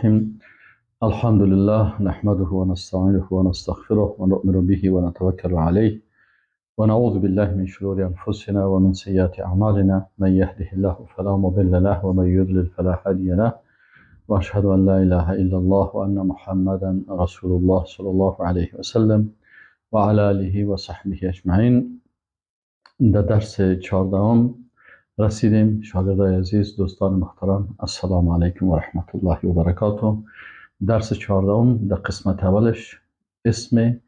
الرحیم. الحمد لله نحمده ونستعینه ونستغفره ونؤمن به ونتوکل علیه ونعوذ بالله من شرور انفسنا ومن سیئات اعمالنا. من یهده الله فلا مضل له ومن یضلل فلا هادی له. واشهد ان لا اله الا الله وان محمدا رسول الله صلی الله علیه وسلم وعلى آله وصحبه اجمعین. در درس 14 رسیدیم. شاگردای عزیز، دوستان محترم، السلام علیکم و رحمت الله و برکاته. درس 14 در قسمت اولش اسم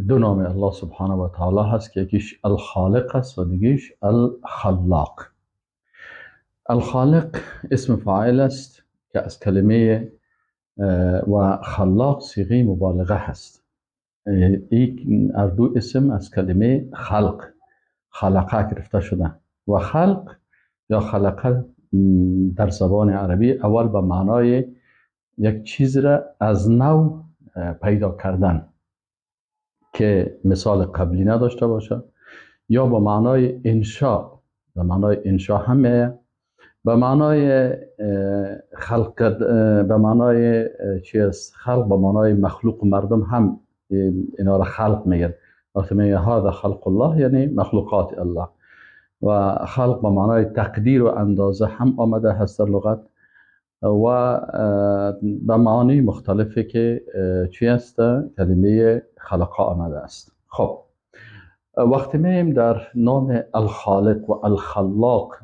دو نام الله سبحانه و تعالی هست که یکیش الخالق است و دیگیش الخلاق. الخالق اسم فاعل است که از کلمه و خلاق صیغه مبالغه هست. این دو اسم از کلمه خلق، خلقه گرفته شده و خلق یا خلقه در زبان عربی اول به معنای یک چیز را از نو پیدا کردن که مثال قبلی نداشته باشه، یا به معنای انشاء، به معنای انشاء هم، به معنای خلق، به معنای چی است؟ خلق به معنای مخلوق مردم هم اینا را خلق میگن. وقتی میگه هذا خلق الله یعنی مخلوقات الله. و خلق به معنای تقدیر و اندازه هم آمده هست در لغت و به معانی مختلفی که چی است؟ کلمه خلق آمده است. خب وقتی میایم در نام الخالق و الخلاق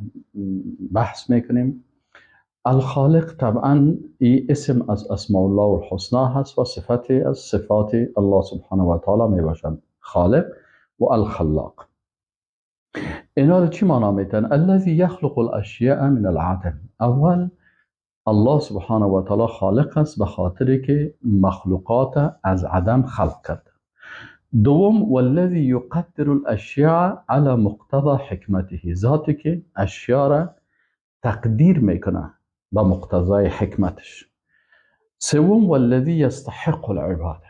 بحث میکنیم، الخالق طبعا ای اسم از اسماء الله الحسنا هست و صفتی از صفات الله سبحانه و تعالی می باشند، خالق و الخلاق. اینا رو چی معنا میتن؟ الذی یخلق الاشیاء من العدم. اول الله سبحانه و تعالی خالق است به خاطری که مخلوقات از عدم خلق کرده. دوم والذی یقدر الاشیاء علی مقتضى حکمته، ذاتی که اشیاء را تقدیر میکنه به مقتضای حکمتش. سوم والذی یستحق العباده.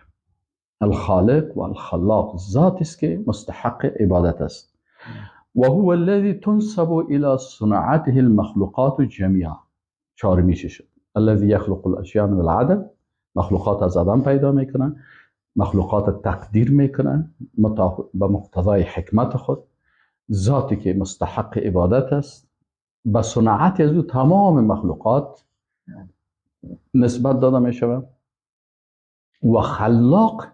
الخالق والخلاق ذاتی است که مستحق عبادت است. و هو الذی تنسب الى صنعته المخلوقات جمیعا. چهارمیش شد الذی یخلق الاشیاء من العدم، مخلوقات از عدم پیدا میکنن، مخلوقات تقدیر میکنن به مقتضای حکمت خود، ذاتی که مستحق عبادت است، به صنعت از او تمام مخلوقات نسبت داده میشود. و خلاق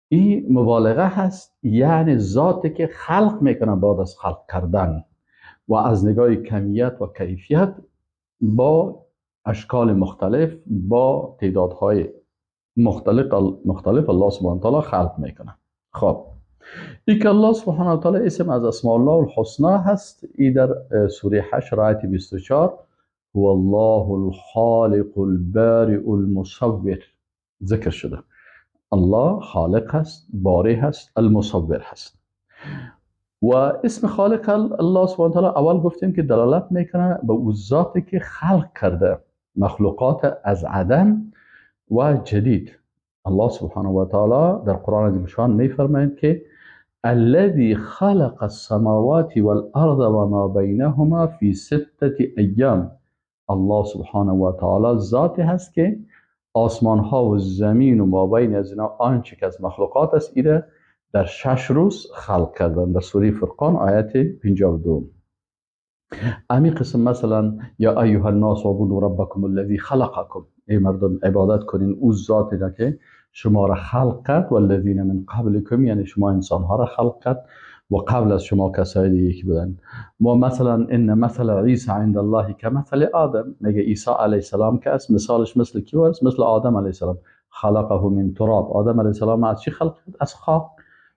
این مبالغه هست، یعنی ذاتی که خلق میکنه بعد از خلق کردن و از نگاه کمیت و کیفیت با اشکال مختلف با تعدادهای مختلف الله سبحانه و تعالی خلق میکنه. خب ای که الله سبحانه و تعالی اسم از اسماء الله الحسنا هست، ای در سوره 8 آیه 24 هو الله الخالق البارئ المصور ذکر شده. الله خالق هست، باری هست، المصور هست. و اسم خالق الله سبحانه و تعالی اول گفتیم که دلالت میکنه به او ذاتی که خلق کرده مخلوقات از عدم و جدید. الله سبحانه و تعالی در قرآن عظیم میفرمایند که الذي خلق السماوات والارض وما بینهما فی سته ایام. الله سبحانه و تعالی ذاتی هست که آسمان ها و زمین و ما بین از اینا آنچه که از مخلوقات است ایره در 6 روز خلق کردن. در سوره فرقان آیت 52. امی قسم مثلا یا ایها الناس اعبدوا ربکم الذی خلقکم، ای مردم عبادت کنین او ذاتی را که شما را خلق کرد، والذین من قبلکم یعنی شما انسان ها را خلق کرد و قبل از شما کسای دیگه که بودن. و مثلا ان مثل عیسی عند الله کمثل آدم، میگه عیسی علیه السلام که است مثالش مثل کی است؟ مثل آدم علیه السلام. خلقه من تراب، آدم علیه السلام از چی خلق کرد؟ از خاک.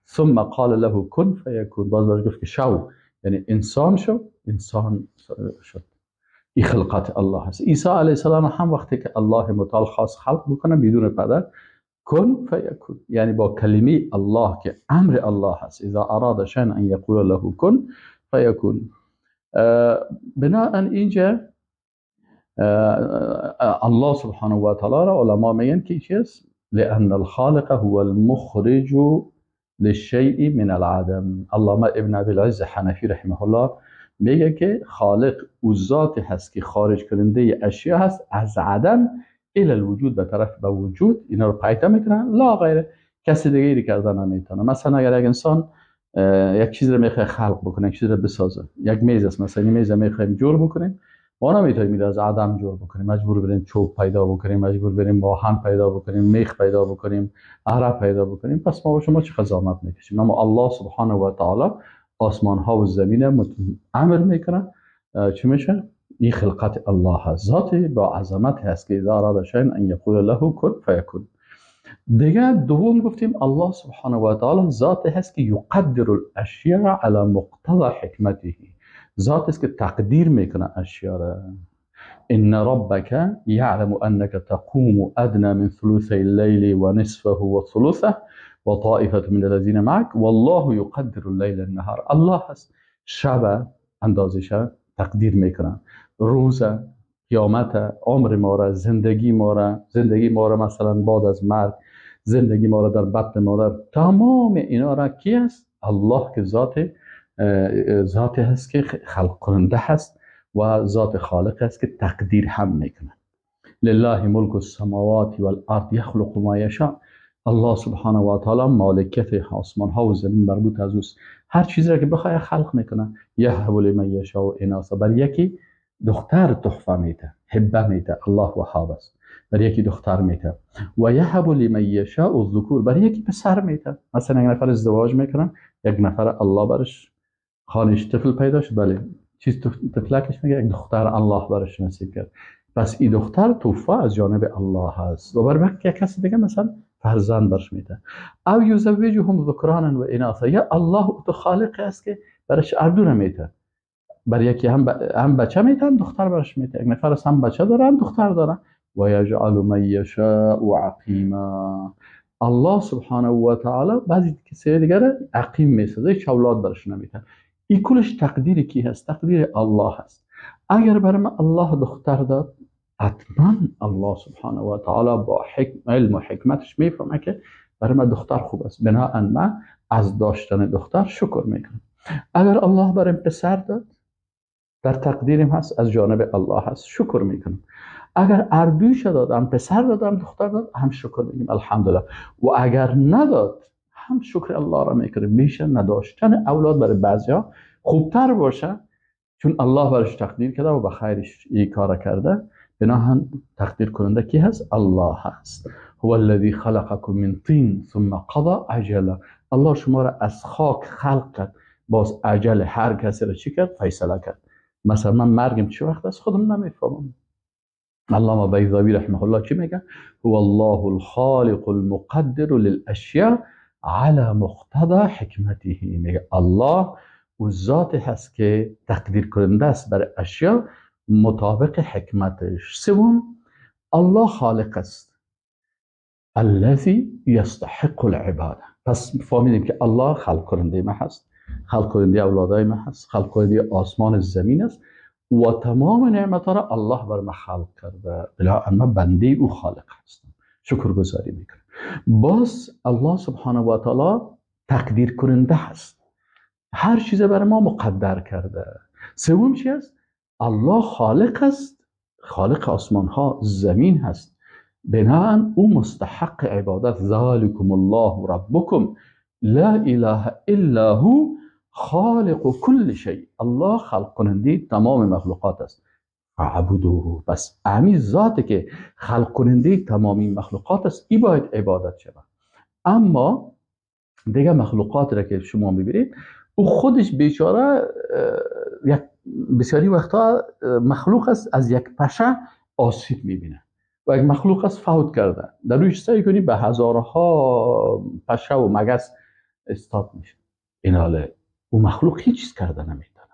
ثم قال له کن فیکون، باز برش گفت که شو، یعنی انسان شو، انسان شد. این خلقت الله هست. عیسی علیه السلام هم وقتی که الله متعال خواست خلق بکنه بدون پدر، کن فیکون، یعنی با کلمه الله که امر الله هست، اذا اراد شیئا ان یقول له کن فیکون. بناء اینجا الله سبحانه و تعالی را علما میگن که چیست؟ لأن الخالق هو المخرج للشیء من العدم. علامه ابن ابی العز حنفی رحمه الله میگه که خالق او ذاتی هست که خارج کننده اشیا هست از عدم، الى الوجود، به طرف به وجود اینا رو پیدا میکنن، لا غیره، کسی دیگه ای کرده نمیتونه. مثلا اگر یک انسان یک چیز رو میخواد خلق بکنه، یک چیز رو بسازه، یک میز است مثلا، این میز میخوایم جور بکنیم، ما نمیتونیم از عدم جور بکنیم، مجبور بریم چوب پیدا بکنیم، مجبور بریم آهن پیدا بکنیم، میخ پیدا بکنیم، اره پیدا بکنیم. پس ما و شما چه زحمت میکشیم. اما الله سبحانه و تعالی آسمان ها و زمین امر میکنه، چی میشه؟ این خلقت الله هست، ذات با عظمت هست که اذا اراد شیئا ان یقول له کن فیکون. دیگه دوم گفتیم الله سبحانه و تعالی ذات هست که یقدر الاشیاء علی مقتضى حکمته، ذات است که تقدیر میکنه اشیا را. ان ربک یعلم انک تقوم ادنى من ثلثی اللیل و نصفه و ثلثه و طائفه من الذین معک والله یقدر اللیل النهار. الله هست شب اندازش تقدیر میکنه، روز، قیامت، عمر ما را، زندگی ما را، زندگی ما را مثلا بعد از مرگ، زندگی ما را در بطن مادر، تمام اینا را کی است؟ الله که ذات هست که خلق کننده هست و ذات خالق هست که تقدیر هم میکنه. لله ملک السماوات والارض یخلق ما یشاء. الله سبحانه و تعالی مالکیت آسمان ها و زمین مربوط از اوست، هر چیزی را که بخواد خلق میکنه. یهب لمن یشاء اناثا، بر یکی دختر تحفه میده، هبه میده، الله وهاب است، بر یکی دختر میده. و یهب لمن یشاء الذکور، بر یکی پسر میده. مثلا یک نفر ازدواج میکنه، یک نفر الله برش خانش طفل پیدا شد، بله چیز طفلکش میگه یک دختر الله برش نصیب کرد، پس این دختر تحفه از جانب الله هست. و بر یک کسی دیگه مثلا فرزند برش میده. او یزوجهم ذکرانا و اناثا، یا الله تو خالق است که برش اردو میده، بر یکی هم بچه میده هم دختر برش میده. یک نفر هم بچه داره هم دختر داره. و یجعل من یشاء عقیما، الله سبحانه و تعالی بعضی کسی دیگر عقیم میسازه، هیچ اولاد برش نمیده. این کلش تقدیر کی هست؟ تقدیر الله هست. اگر بر من الله دختر داد، حتما الله سبحانه و تعالی با علم و حکمتش میفهمه که برای من دختر خوب است، بناهن من از داشتن دختر شکر میکنم. اگر الله برام پسر داد، در تقدیرم هست، از جانب الله هست، شکر میکنم. اگر اردویش داد، هم پسر داد هم دختر داد، هم شکر میکنیم الحمدلله. و اگر نداد، هم شکر الله را میکنیم. میشه نداشتن اولاد برای بعضیا خوبتر باشه، چون الله برش تقدیر کرده و به خیرش این کار کرده. بناهن تقدیر کننده کی هست؟ الله هست. هو الذی خلقکم من طین ثم قضا اجلا. الله شما را از خاک خلق کرد، باز اجل هر کسی را چی کرد؟ فیصله کرد. مثلا من مرگم چه وقت است خودم نمیفهمم. علامه بیضاوی رحمه الله چی میگه؟ هو الله الخالق المقدر للاشیاء على مقتضى حکمته. میگه الله او ذات هست که تقدیر کننده است بر اشیا مطابق حکمتش. سوم، الله خالق است الذي یستحق العباده. پس فهمیدیم که الله خلق کننده ما هست، خلق کننده اولادای ما هست، خلق کننده آسمان زمین است و تمام نعمت‌ها را الله بر ما خلق کرده، بلا ما بنده او خالق هستم، شکرگزاری میکنم. باز الله سبحانه و تعالی تقدیر کننده هست، هر چیز بر ما مقدر کرده. سوم چی است؟ الله خالق است، خالق آسمان ها زمین هست، بناهن او مستحق عبادت. ذالکم الله ربکم لا اله الا هو خالق کل شیء. الله خلق کننده تمام مخلوقات است، فعبدوه. پس همین ذاتی که خلق کننده تمام مخلوقات است، ای باید عبادت شود. اما دیگه مخلوقات را که شما میبینید، او خودش بیچاره یک بسیاری وقتا مخلوق است از یک پشه آسیب میبینه و یک مخلوق است فوت کرده، در رویش سعی کنی به هزارها پشه و مگس استاد میشه. این حاله او مخلوق هیچ چیز کرده نمیتونه.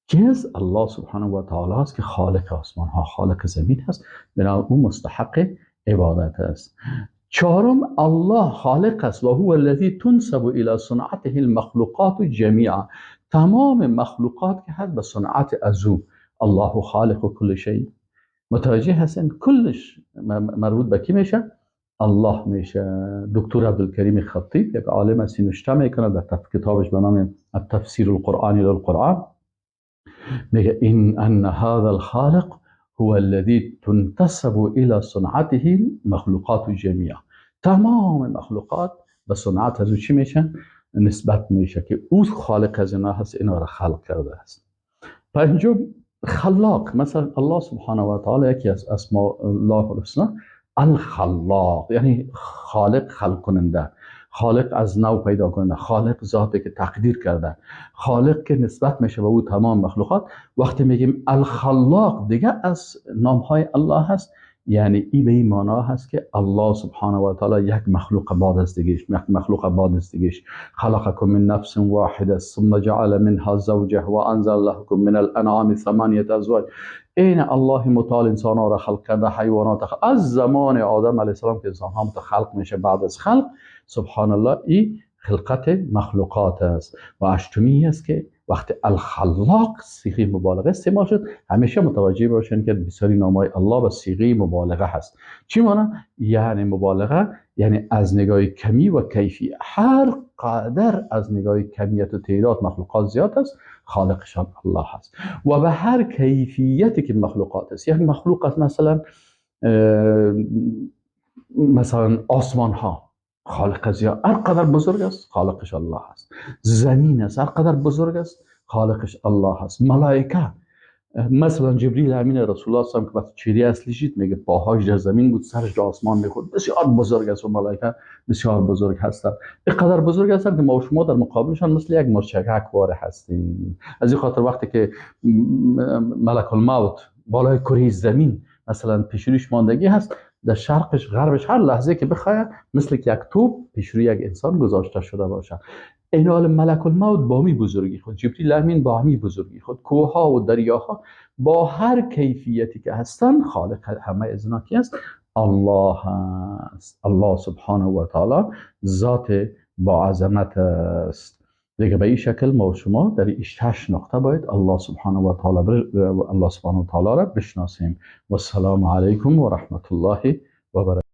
کی الله سبحانه و تعالی است که خالق آسمان ها، خالق زمین هست، بنابراین او مستحق عبادت است. چهارم، الله خالق است و هو الذی تنسب الى صنعته المخلوقات جمیعا. تمام مخلوقات که هست به صنعت از او، الله خالق کل شیء. متوجه هستن؟ کلش مربوط به کی میشه؟ الله میشه. دکتر عبدالکریم خطیب یک عالم است، نوشته میکنه در کتابش به نام التفسیر القرآنی للقرآن، میگه ان هذا الخالق هو الذي تنتسب الى صنعته مخلوقات جمیع. تمام مخلوقات به صنعت از او چی میشن؟ نسبت میشه که او خالق از اینا هست، اینا را خلق کرده است. پنجم خلاق. مثلا الله سبحانه و تعالی یکی از اسماء الله الحسنی الخلاق، یعنی خالق، خلق کننده، خالق از نو پیدا کننده، خالق ذاتی که تقدیر کرده، خالق که نسبت میشه به او تمام مخلوقات. وقتی میگیم الخلاق دیگه از نامهای الله هست، یعنی ای به این معنا هست که الله سبحانه و تعالی یک مخلوق بعد از دیگهش، یک مخلوق بعد از دیگهش. خلقکم من نفس واحده ثم جعل منها زوجه و انزل لكم من الانعام ثمانیه ازواج. این الله متعال انسان ها را خلق کرده، حیوانات خلق. از زمان آدم علیه السلام که انسان ها خلق میشه، بعد از خلق سبحان الله ای خلقت مخلوقات است. و هشتمی است که وقتی الخلاق صیغه مبالغه استعمال شد، همیشه متوجه باشین که بسیاری نامای الله به صیغه مبالغه هست. چی معنی؟ یعنی مبالغه یعنی از نگاه کمی و کیفی، هر قدر از نگاه کمیت و تعداد مخلوقات زیاد است، خالقشان الله هست. و به هر کیفیتی که مخلوقات است، یک مخلوق است مثلا آسمان ها، خالق از یا هر قدر بزرگ است خالقش الله است. زمین است هر قدر بزرگ است خالقش الله است. ملائکه مثلا جبریل امین رسول الله صلی الله علیه و که چهره اصلی شد میگه پاهاش در زمین بود سرش در آسمان میخورد، بسیار بزرگ است و ملائکه بسیار بزرگ هستند، اینقدر بزرگ هستند که ما و شما در مقابلشان مثل یک مرچک واره هستیم. از این خاطر وقتی که ملک الموت بالای کره زمین مثلا پیش رویش ماندگی هست، در شرقش غربش هر لحظه که بخواید مثل که یک توپ پیش روی یک انسان گذاشته شده باشه. اینال ملک الموت با می بزرگی خود، جبریل امین با می بزرگی خود، کوه‌ها و دریاها با هر کیفیتی که هستن خالق همه از اینا کی است؟ الله است. الله سبحانه و تعالی ذات با عظمت است. دیگه به این شکل ما و شما در این 8 نقطه باید الله سبحانه و تعالی الله سبحانه و تعالی را بشناسیم. و السلام علیکم و رحمت الله و برکاته.